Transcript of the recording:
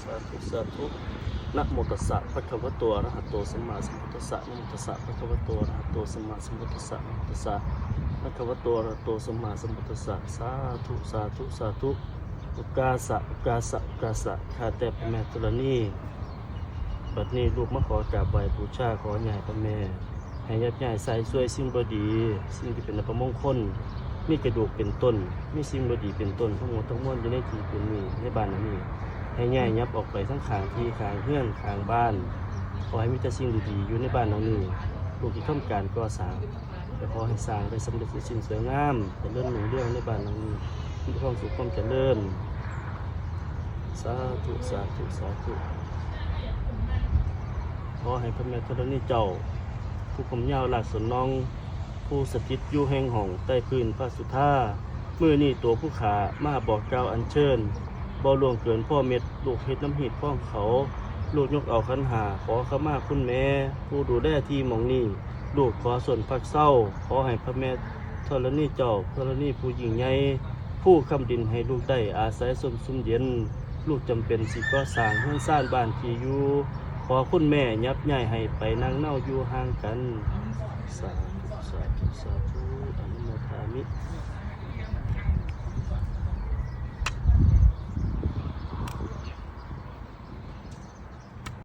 ສາທຸ ສາທຸ ນະໂມຕັດສະ ພະຄະວະໂຕ ອະລະຫະໂຕ ສຳມາສຳພຸດທັດສະ ນະໂມຕັດສະ ພະຄະວະໂຕ ອະລະຫະໂຕ ສຳມາສຳພຸດທັດສະ ນະໂມຕັດສະ ພະຄະວະໂຕ ອະລະຫະໂຕ ສຳມາສຳພຸດທັດສະ ສາທຸ ສາທຸ ສາທຸ ໂອກາສະ ໂອກາສະ ໂອກາສະ ຂ້າແຕ່ພະແມ່ທໍລະນີ ບັດນີ້ລູກມາຂໍກາບໄຫວ້ບູຊາ ຂໍໃຫ້ພະແມ່ ໃຫ້ຍັບຍ້າຍຊາຍຊ່ວຍສິ່ງບໍ່ດີ ສິ່ງທີ່ເປັນອັບປະມົງຄົນ ມີກະດູກເປັນຕົ້ນ ມີສິ່ງບໍ່ດີເປັນຕົ້ນ ທັງໝົດທັງມວນຢູ່ໃນທີ່ແຫ່ງນີ້ ໃນບ້ານຫຼັງນີ້ ໃຫ້ຍ້າຍຍັບອອກໄປທາງຂ້າງທີ່ ຂ້າງເຮືອນ ຂ້າງບ້ານ ຂໍໃຫ້ມີແຕ່ສິ່ງດີໆຢູ່ໃນບ້ານຫຼັງນີ້ ຜູ້ທີ່ທຳການກໍ່ສ້າງ ກໍຂໍໃຫ້ສ້າງໄດ້ສຳເລັດເສັດສິ້ນສວຍງາມ ຈະເລີນຮຸ່ງເຮືອງໃນບ້ານຫຼັງນີ້ ມີຄວາມສຸກຄວາມຈະເລີນ ສາທຸ ສາທຸ ສາທຸ ຂໍໃຫ້ພະແມ່ທໍລະນີເຈົ້າ ຜູ້ຜົມຍາວລາກສົນນອງ ຜູ້ສະຖິດຢູ່ແຫ່ງຫ້ອງໃຕ້ພື້ນພະສຸທາ ມື້ນີ້ໂຕຜູ້ຂ້າມາບອກກ່າວອັນເຊີນ ບໍ່ລ່ວງເກີນພໍເມັດ ລູກເຮັດນຳຮີດຄອງເຂົາ ລູກຍົກເອົາຂັນຫ້າ ຂໍຂະມາຄຸນແມ່ ຜູ້ດູແລທີ່ໝ່ອງນີ້ ລູກຂໍຊົນພັກເຊົາ ຂໍໃຫ້ພະແມ່ທໍລະນີເຈົ້າ ທໍລະນີຜູ້ຍິ່ງໃຫຍ່ ພູຄຳດິນໃຫ້ລູກໄດ້ອາໄສຊົມຊຸ່ມເຢັນ ລູກຈຳເປັນຊິກໍ່ສ້າງເຮືອນຊານບ້ານທີ່ຢູ່ ຂໍຄຸນແມ່ຍັບຍ້າຍໃຫ້ໄປນັ່ງເນົາຢູ່ຫ່າງກັນ ສາທຸ ສາທຸ ສາທຸ ອະນຸໂມທາມິ